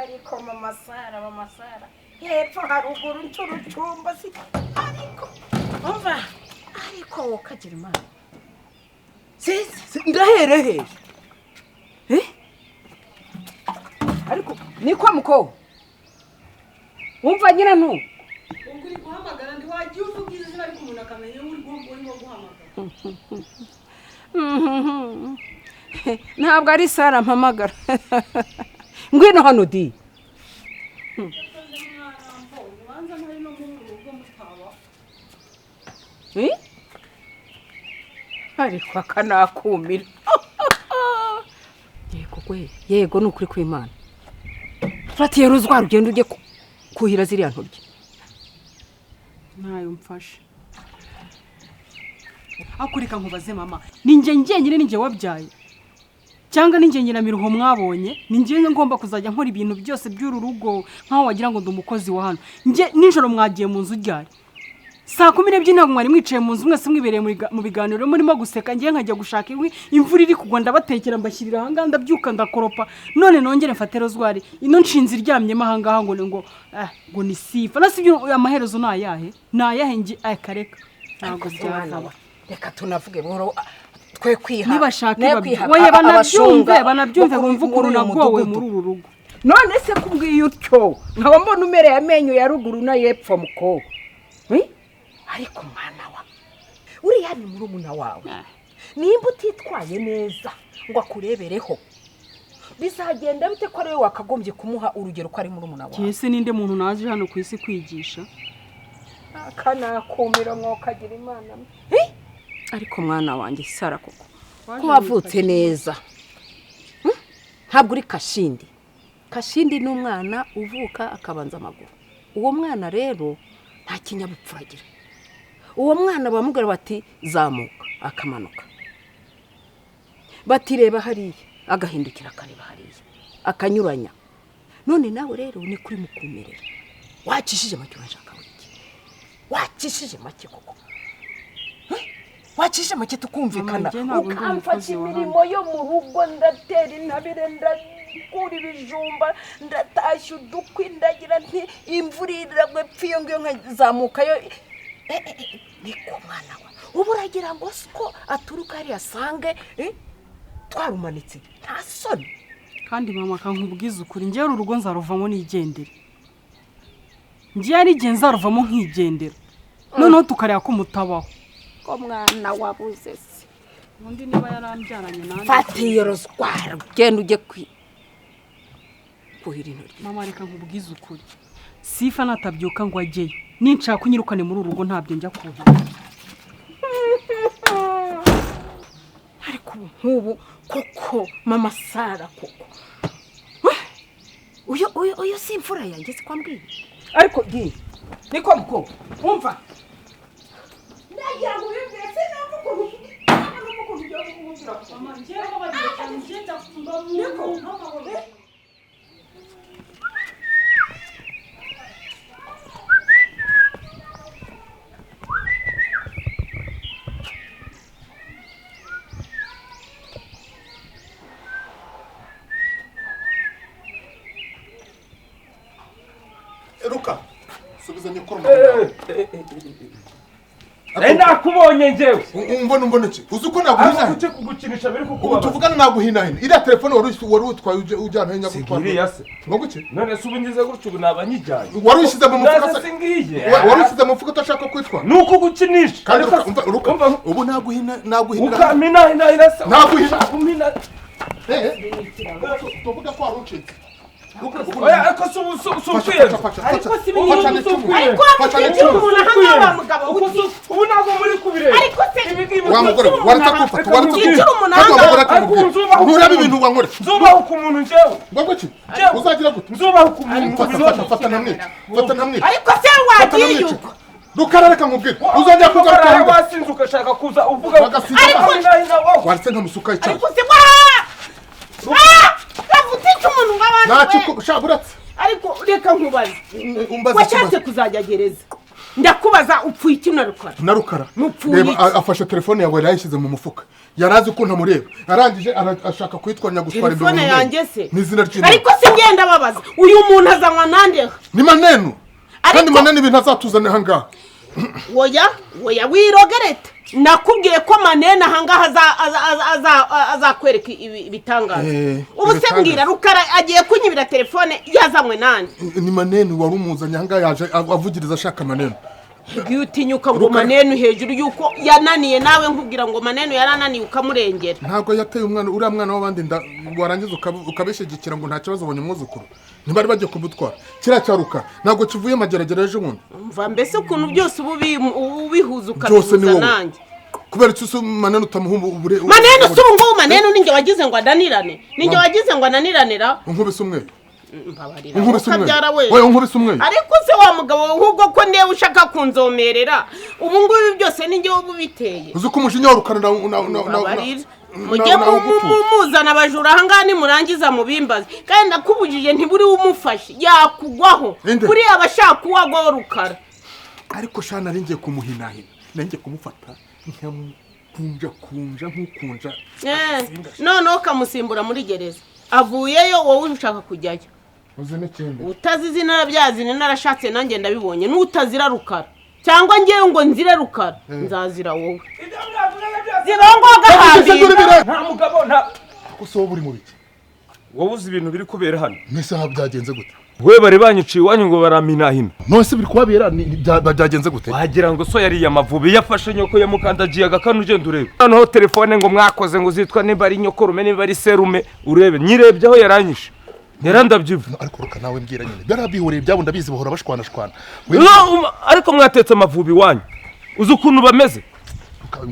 Ariko mama Sara, mama Sara, hepfo haruguru ncurucumba si, ariko umva, ariko wowe ukagira Imana. Sinzi ndahereheje. Eh? Ariko niko muko wumva nyina ntu Ubwo uri guhamagara, ndi wagiye uvuga izina ariko umuntu akamenya uri urimo guhamagara. Ntabwo ari Sara mpamagara. Ngwino hano di. Ubanza ntari no muri uru rugo mutabaho. Eh? Ariko akanakumira. Yego gwe, yego, ni ukuri kw'Imana. Fata rozwara ugenda ujye kuhira ziriya ntoryi. Ntayo mfashe. Akureka nkubaze mama, ni njye njyenyine, ni njye wabyaye cyangwa ni njye nyiramiruho mwabonye? Ni njye ngomba kuzajya nkora ibintu byose by'uru rugo nkaho wagira ngo ndi umukozi wa hano? Njye nijoro mwagiye mu nzu ryari? Saa 12 ntabwo mwari mwicaye mu nzu mwese mwibereye mu biganiro murimo guseka, ngiye nkajya gushaka inkwi, imvura iri kugwa, ndabatekera, mbashyirira ahangaha, ndabyuka ndakoropa, none nongere mfate rozwari ino nshinzi iryamyemo ahangaha ngo ni ngo ni sifa nasi ibyo, amaherezo ni ayahe? Ni ayahe? Ngi ay kareka, ntabwo Ariko se mwana byavamo. wa, reka tunavuge buhoro, twe kwiha Nibashaka ne babyo kwiha oya, banabyumve, abashunga banabyumve, bo bumve ukuntu muri uyu nagowe mudugudu. muri uru rugo. None se kubwiye utyo nkaba mbona umereye amenyo ya ruguru n'ayepfo mukobwa? Eh? Ariko mwana wa, uriya ni murumuna wawe, nimba utitwaye neza ngo akurebereho bizagenda bite, ko ari we wakagombye kumuha urugero ko ari murumuna wawe? Ese ninde muntu naje hano ku isi kwigisha? Akanakumira mwokagira Imana mwe. Eh? Ariko mwana wanjye Sara, koko ko wavutse neza, Ntabwo uri Kashindi. Kashindi ni umwana uvuka akabanza amaguru. Uwo mwana rero nta kinyabupfura agira. Uwo mwana bamubwira bati zamuka akamanuka, bati reba hariya agahindukira akareba hariya, akanyuranya. None nawe rero ni kuri mukumerera. Wacishije make, urashaka wiki? Wacishije make koko? Eh? Wacishije make tukumvikana. Mama, njye ntabwo ndi Ukamfasha umukozi wa hano. imirimo yo mu rugo, ndatera intabire, ndakura ibijumba, ndatashya udukwi, ndagira nti imvura iragwe pfa iyo ngiyo nkazamukayo. Eh, eh, eh, niko mwana wa, ubu uragira ngo siko aturuka hariya asange twarumanitse, nta soni? Kandi mama, akankubwiza ukuri, njyewe uru rugo nzaruvamo nigendere. Njyewe ari igihe nzaruvamo nkigendera, noneho tukareba ko mutabaho. Ko mwana wabuze se? Undi niba yarambyaranye nanjye. Fata iyo rozwara ugenda ujye kuhira intoryi. Mama, reka nkubwize ukuri, Sifa natabyuka ngo ajyeyo, ninshaka unyirukane muri uru rugo, ntabyo njya kuhira. Ariko ubu nk'ubu koko mama Sara koko, uyu si imfura yanjye, si kwambwiye? Ariko gi niko mukobwa, umva, ndagira ngo ubimbwire, sinumva ukuntu numva ukuntu ugiye kumubwira. Niko. Ruka, subiza nyokuru. Nari nakubonye njyewe. Umbona, umbona iki? Uzi ko Ariko naguhinahina? Kuki kugukinisha biri Ubu kukubabaza? tuvugana naguhinahina. Iriya telefone wari utwaye ujyana he nyagutwara? Singiriya se? Ngo guki? None se ubu ngize gutyo, ubu naba nyijyanye? Wari uyishyize mu mufuka Naze se? singiye. Wari uyishyize mu mufuka utashaka kwitwara? Ni ukugukinisha. Kandi Ariko Ruka, umva, Ruka, umva, ubu naguhina, naguhinira. Ukaminahinahina se? Naguhina. Umina. Eh, tuvuga ko wari uncitse. Ruka, ubu Oya, ariko si ubu si Fasha, ukwiyenza. fasha, fasha, Ariko fasha. si ibintu Fasha si n'icumu. ukwiyenza. Fasha n'icumu. Umuntu ahangaha wa mugabo. Ubu ubu ntabwo muri kubireba. Ariko se Ibi ngibi Wa mugore, waretse kumfata, waretse Wicara kumfata. umuntu Kandi wa mugore Ariko akamubwira. nzubaho Nturebe ukuntu. ibintu wankorera. Nzubaho ku muntu njyewe. Ngo guki? Njyewe. Uzagira gute? Nzubaho ku muntu. Fata, fata, fata ntamwica. Fata ntamwica. Ariko se Fata wagiye ntamwica. uko? Rukara, reka nkubwire. Uzongera kugaruka Ugaruka aho ngaho. wasinze ugashaka kuza uvuga. Wagasiga Ukaminahinahina wowe. Waretse nkamusuka icyayi. Ariko se wa ravuze icyo umuntu nk'abandi Ntacyo we. sha buretse. Ariko reka nkubaze. Umbaze Washatse ikibazo. kuzajya gereza? Ndakubaza upfuye iki na Rukara? Na Rukara. Mupfuye Reba iki? Afashe telefone yawe yarayishyize mu mufuka. Yarazi ko ntamureba. Arangije ashaka kuyitwanya gutwara Telefone imbere. yanjye se? N'izina ry'Imana. Ariko si ngenda babaza. Uyu muntu azanywa nande? Ni Manenu. Kandi Ariko- Manenu ibintu azatuzanira aha ngaha. Oya, oya wirogerete. Nakubwiye ko Manenu aha ngaha azakwereka ibitangaza. Ubu se ibitangaza. mbwira Rukara agiye kunyibira telefone yazanywe nande? Ni Manenu wari umuzanye aha ngaha yaje avugiriza ashaka Manenu. Iyo utinyuka ngo Manenu hejuru yuko yananiye nawe nkubwira ngo Manenu yarananiye ukamurengera. Ntabwo yateye umwana uriya mwana w'abandi warangiza ukabishyigikira ngo nta kibazo ubonye umwuzukuru. Ntibari bagiye kumutwara. Kiriya cya Rukara ntabwo kivuye Mageragere ejo bundi. Umva mbese ukuntu byose ubu ubihuza Byose ni ukabihuza wowe. nanjye. Kubera icyo se Manenu utamuha ubure. Manenu si ubu ngubu Manenu ninjye wagize ngo ananirane. Ninjye wagize ngo ananiranira. Unkubise umwe. Mbabarira. Unkubise umwe. Ukabyara we. Oya unkubise umwe. Ariko se wa mugabo ahubwo ko ndeba ushaka kunzomerera. Ubu ngubu byose ninjye wowe ubiteye. Uzi ko umujinya wa Rukara na Mbabarira. Mujye muzana abajura aha ngaha nimurangiza mubimbaze. Kandi ndakubujije ntiburi umufashe yakugwaho. Kuri abashaka uwagwaho Rukara. Ariko sha nari ngiye kumuhinahina. Nari ngiye kumufata nkamukunja kunja nkukunja. Noneho kamusimbura muri gereza. Avuyeyo wowe ushaka kujyayo. Uzi n'ikindi. Utazi narabyazi narashatse nanjye ndabibonye n'utazira Rukara. Cyangwa ngewe ngo nzire Rukara nzazira wowe. Zirongo gahambira. Nta mugabo nta ko buri mu biki. Wowe uzi ibintu biri kubera hano. Nese ha byagenze gute? We bari banyiciye iwanyu ngo baraminahina. None se biri kubabera byagenze gute? Wagira ngo so yariye amavubi yafashe nyoko yamukandagiye agakanu ugenda urebe. Noneho telefone ngo mwakoze ngo zitwa niba ari nyokorume niba ari serume urebe nyirebye aho yaranyishe. Yarandabyivu. Ariko Ruka nawe mbwira nyine. Byarabihuriye byabo ndabizi bahora bashwana shwana. Ariko mwatetse amavubi iwanyu. Uzi ukuntu bameze?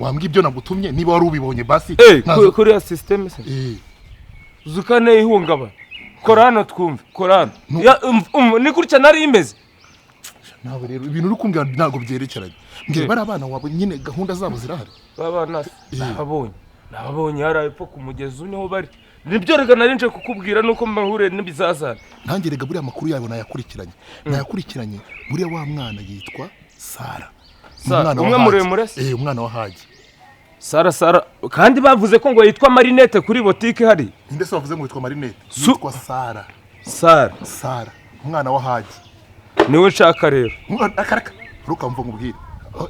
Wambwiye ibyo nagutumye niba wari ubibonye basi. Kuri ya system se. Zukane ihungabana. Korano twumve, Korano. Ni gutya nari imeze. Nawe rero ibintu uri kumbwira ntabwo byerekeranye. Mbwira bari abana wabo nyine gahunda zabo zirahari. Babana nababonye. Nababonye hari epfo ku mugezi niho bari. Nibyo rega nari nje kukubwira nuko mbahure n'ibizazana. Nanjye rega buriya makuru yabo nayakurikiranye. Nayakurikiranye buriya wa mwana yitwa Sara. Umwe muremure se? Umwana wa Haji. Sara Sara kandi bavuze ko ngo yitwa Marinette kuri botike hari. Ninde se bavuze ngo yitwa Marinette? Yitwa Sara. Sara. Sara umwana wa Haji. Niwe nshaka rero. Akaraka. Ruka mva nkubwire.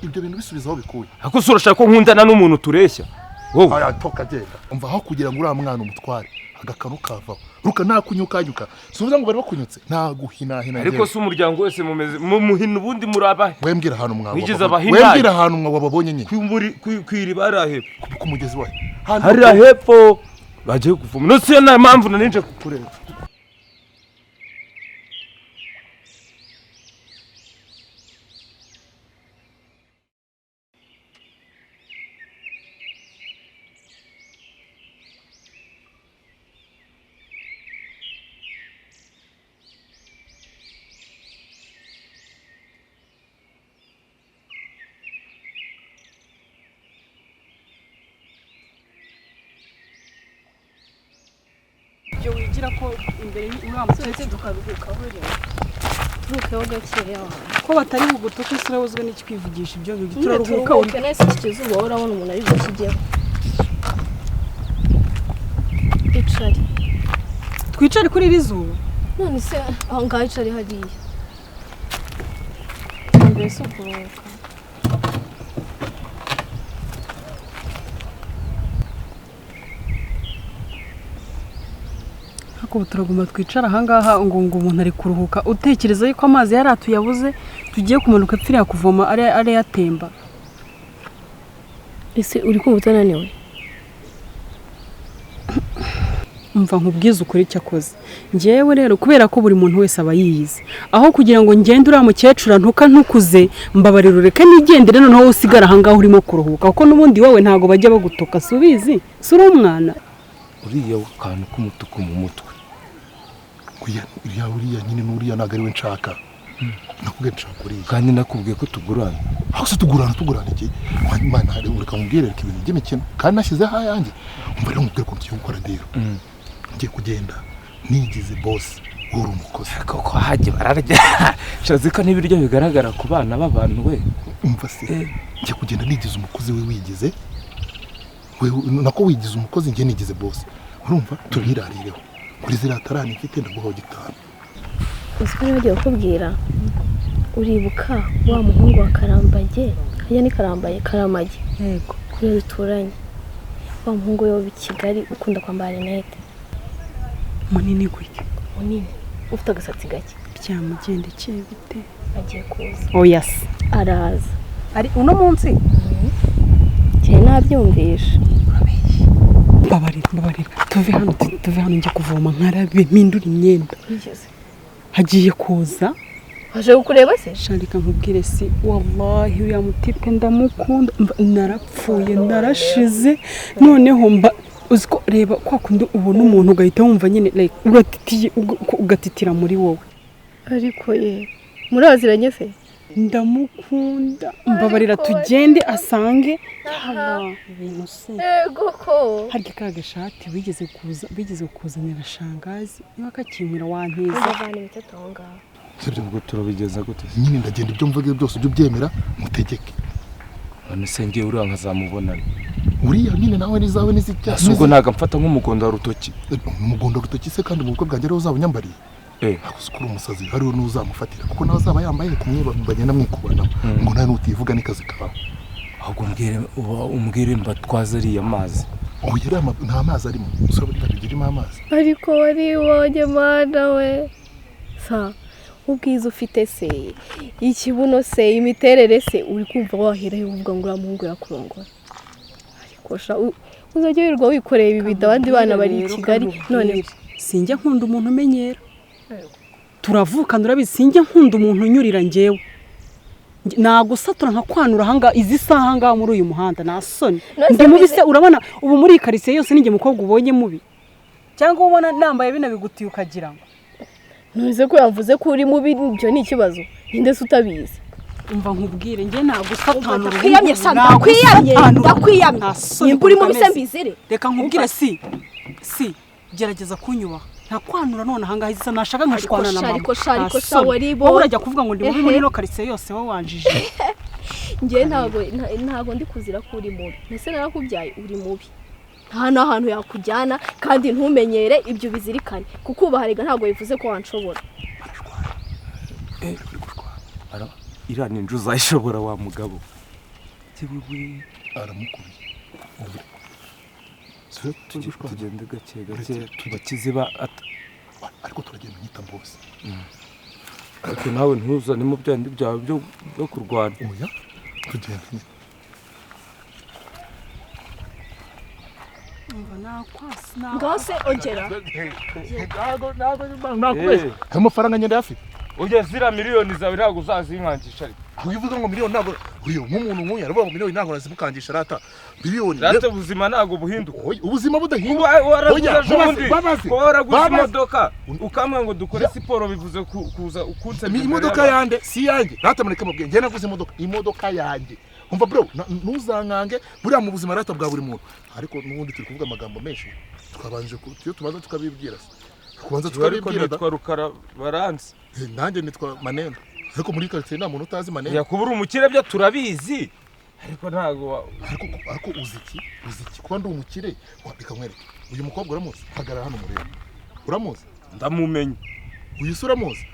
Ibyo bintu bisubiza aho bikuye. Ako sura shaka ko nkundana n'umuntu tureshya. Wowe. Aya toka genda. Umva aho kugira ngo uriya mwana umutware agakanu kavaho. Ruka nakunyukanyuka. Suvuza ngo bari bakunyutse. Naguhinahina. Ariko si umuryango wese mumeze muhina ubundi murabahe. Wembwira ahantu mwawe. Wembwira ahantu mwawe babonye nyine. Kwiri barahepfo. Ku mugezi wahe. Hari hepfo bagiye kuvoma. No siyo nta mpamvu narinje kukureba. Ibyo wigira ko imbere y'uramutse tukaruhukaho rero. Turuhukeho gakeya. Ko batari bugutuke sura wuzwe n'ikwivugisha ibyo ngibyo turaruhuka uri. Nese iki kizuba urabona umuntu ari bukigeho. Icari. Twicare kuri iri zuba. None se aho ngaho icari hariya. Mbese ukuruhuka. Ariko turaguma twicara aha ngaha ngo umuntu ari kuruhuka utekereza yuko amazi yaratuyabuze tugiye kumanuka pfiriya kuvoma ari yatemba. Ese uri kumva utananiwe? Umva nkubwize ukuri cyakoze. Njyewe rero kubera ko buri muntu wese aba yiyizi aho kugira ngo ngende uriya mukecuru ntuka ntukuze mbabarira ureke nigendere noneho usigara aha ngaha urimo kuruhuka kuko n'ubundi wowe ntago bajya bagutuka si ubizi si uri umwana. Uriya kantu k'umutuku mu mutwe. Uriya uriya nyine n'uriya ntago ari we nshaka. Nakubwiye nshaka uriya. Kandi nakubwiye ko tugurana. Aho se tugurana iki? Imana hari ureka nkubwire reka ibintu by'imikino kandi nashyizeho ayanjye. Umva rero nkubwire ukuntu tugiye gukora deal. Ngiye kugenda nigize boss. Uri umukozi. Koko hajye bararya. Shazi ko n'ibiryo bigaragara ku bana b'abantu we. Umva se, njye kugenda nigize umukozi we wigize. We nako wigize umukozi njye nigize boss. Urumva tubirarireho. Kuri ziriya tarani mfite ndaguha 5. Uzi ko nibagiwe kukubwira, uribuka wa muhungu wa Karambage, hajya ni Karambaye, Karamage. Yego. Kuri duturanye. Wa muhungu we w'i Kigali ukunda kwambara rinete. Munini gutya. Munini, ufite agasatsi gake. Byamugendekeye bite? Agiye kuza. Oya se. Araza. Ari uno munsi? Cyane nabyumvisha. Mbabarira, mbabarira. Tuve hano njye kuvoma nkarabe mpindura imyenda. Hagiye kuza. Waje kukureba se? Sharika nkubwire si wallahi uriya mutipe ndamukunda, narapfuye narashize, noneho mba uziko reba kwa kundi ubona umuntu ugahita wumva nyine like uratitiye ugatitira muri wowe. Ariko ye muraziranye se? Ndamukunda, mbabarira tugende asange ibintu se. Yego ko harya ka gashati wigeze kuzanira shangazi niba kakinkwira wantiza. Uzavana imiteto aho ngaho. Sibyo ubwo turabigeza gute? Nyine ndagenda ibyo mvuga byose ujye ubyemera mutegeke. None se ngiye uriya nkazamubonana. Uriya nyine nawe nizawe nizicya. Ubwo ntago mfata nk'umugondo wa rutoki. Umugondo wa rutoki se kandi mu bukwe bwanjye ariho uzaba unyambariye? Akuzukuru umusazi hariho n'uzamufatira kuko nawe azaba yambaye kumwe bagenda mwikubana ngo nawe nutivuga n'ikazi kawe. Ahubwo umbwire mbatwaze ariya mazi. Oya nta mazi arimo. Usaba irimo amazi. Ariko wari wonye mana we. Sa ubwiza ufite se, ikibuno se, imiterere se, uri kumva wahera uvuga ngo uriya muhungu yakurongora. Ariko sha uzajya wirirwa wikoreye ibi bido abandi bana bari i Kigali none sinjya nkunda umuntu umenyera. Turavukana urabizi sinjya nkunda umuntu unyurira njyewe. Nagusatura nkakwanura hanga izi saha ngaha muri uyu muhanda nasoni. Ndi mubi se urabona ubu muri ikaritsiye yose ninjye mukobwa ubonye mubi. Cyangwa ubona nambaye bino bigutiye ukagira ngo ntuze ko yavuze ko uri mubi, ibyo ni ikibazo. Ninde se utabizi? Umva nkubwire njye nagusatanura. Ndakwiyamye sa, ndakwiyamye, ndakwiyamye. Nimba uri mubi se mbizire. Reka nkubwire si gerageza kunyubaha. Ntakwanura none ahangaha isa nashaka nkashwana na mama. Ariko sha wari bo. Wowe urajya kuvuga ngo ndi mubi muri no karitsiye yose wowe wanjije. Njye ntago ndi kuzira ko uri mubi. Nese narakubyaye uri mubi. Nta n'ahantu yakujyana kandi ntumenyere ibyo bizirikane kukubaha rega ntabwo bivuze ko wanshobora. Iriya ni inzu uzayishobora wa mugabo. Aramukubiye. Tugende gake gake tubakiziba ariko turagenda nyita bose. Ariko nawe ntuzane mu byandi byawe byo kurwana. Oya tugende. Ngaho se ongera. Ntago amafaranga ngenda yafite. Ujya zira miliyoni zawe ntabwo uzazinkangisha ariko. Uyivuga ngo miliyoni ntabwo uyu nk'umuntu nk'uyu aravuga ngo miliyoni ntabwo nazimukangisha rata. Miliyoni. Rata ubuzima ntabwo buhinduka. Ubuzima budahinduka. Waraguze ubundi. Waraguze imodoka ukamwe ngo dukore siporo bivuze kuza ukunse. Imodoka yande si yanjye. Rata mureke mubwiye njye naguze imodoka yanjye. Umva bro ntuzankange buriya mu buzima rata bwa buri muntu. Ariko n'ubundi turi kuvuga amagambo menshi twabanje iyo tubanza tukabibwira se. Kubanza tukabibwira nitwa Rukara baranze. Nanjye nitwa Maneno. Ariko muri quartier nta muntu utazi Maneno. Yakubura umukire byo turabizi. Ariko ntago ariko uziki kuba ndi umukire reka nkwereke. Uyu mukobwa uramuzi? Hagarara hano murebe. Uramuzi? Ndamumenye. Uyu se uramuzi?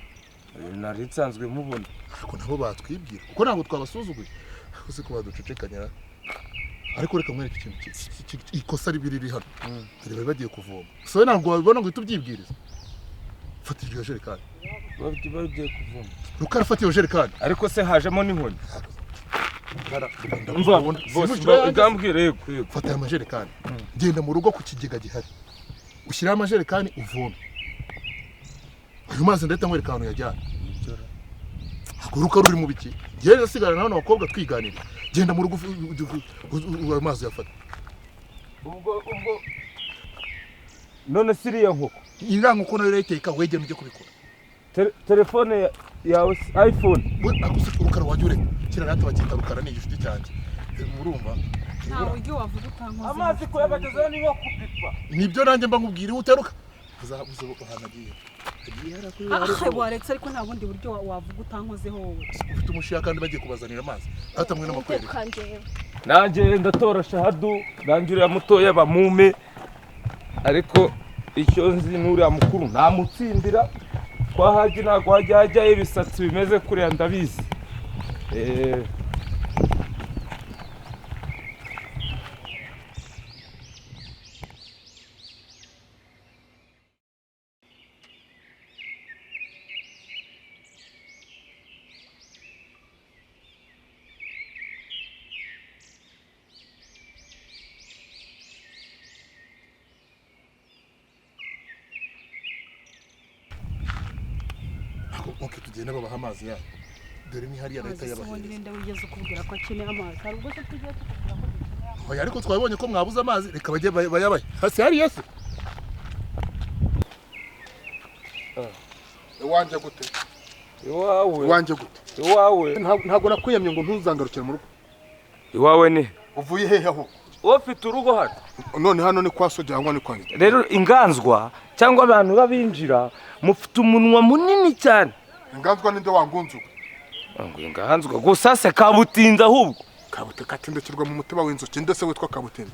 Nari nsanzwe mubona. Ariko nabo batwibwira kuko ntabwo twabasuzuguye. Uzi ko baducecekanyira. Ariko reka nkwereke ikintu ikosa ribiri riri hano. Hari bari bagiye kuvoma. So ntabwo wabibona ngo utubyibwirize. Fata iryo jerekani. Bagiye kuvoma. Rukara fata iyo jerekani. Ariko se hajemo n'inkoni. Umva ugambwire yego. Fata aya majerekani. Genda mu rugo ku kigega gihari. Ushyiraho amajerekani uvome. Ayo mazi ndahita nkwereka ahantu yajyana. Rukara uri mu biki? Genda sigara nawe n'abakobwa twiganira. Genda mu rugo ayo mazi yafata. Ubwo none siriya nkoko. Iriya nkoko nayo urayiteka wegera ujye kubikora. Telefone yawe iPhone. Rukara wajya ureka. Kira rata bakita Rukara ni igishuti cyanjye. Murumva? Nta buryo wavuga utankoze. Amazi kuyabagezaho ni nko kupipa. Nibyo nanjye mba nkubwira uteruka. Uzabuze ahantu agiye. Ah, waretse ariko nta bundi buryo wavuga utankozeho wowe. Ufite umushiya kandi bagiye kubazanira amazi. Hatamwe n'amakwereka. Kandeba. Nanjye ndatora Shahadu, nanjye uriya mutoya bamume, ariko icyo nzi n'uriya mukuru ntamutsindira. Kwa Haji ntabwo hajya hajyayo ibisatsi bimeze kuriya, ndabizi. Ok, tugende babaha amazi yayo. Dore ni hariya leta Ubundi yabahereza. ninde wigeze ukubwira ko akeneye amazi? Hari ubwo se tugiye tukubwira ko dukeneye amazi? Oya, ariko twabonye ko mwabuze amazi, reka bajye bayabahe. Hasi hariya se. Iwanjye gute? Iwawe. Iwanjye gute? Iwawe. Ntabwo nakwiyamye ngo ntuzangarukire mu rugo. Iwawe ni Uvuye hehe aho? Wowe ufite urugo hano. None hano ni kwa so cyangwa ni kwa nyina? Rero inganzwa cyangwa abantu babinjira mufite umunwa munini cyane. Inganzwa ninde wangunzuwe? Ngo inganzwa gusa se kabutinda ahubwo. Kabute katindukirwa mu mutiba w'inzuki, ndetse witwa Kabutindi.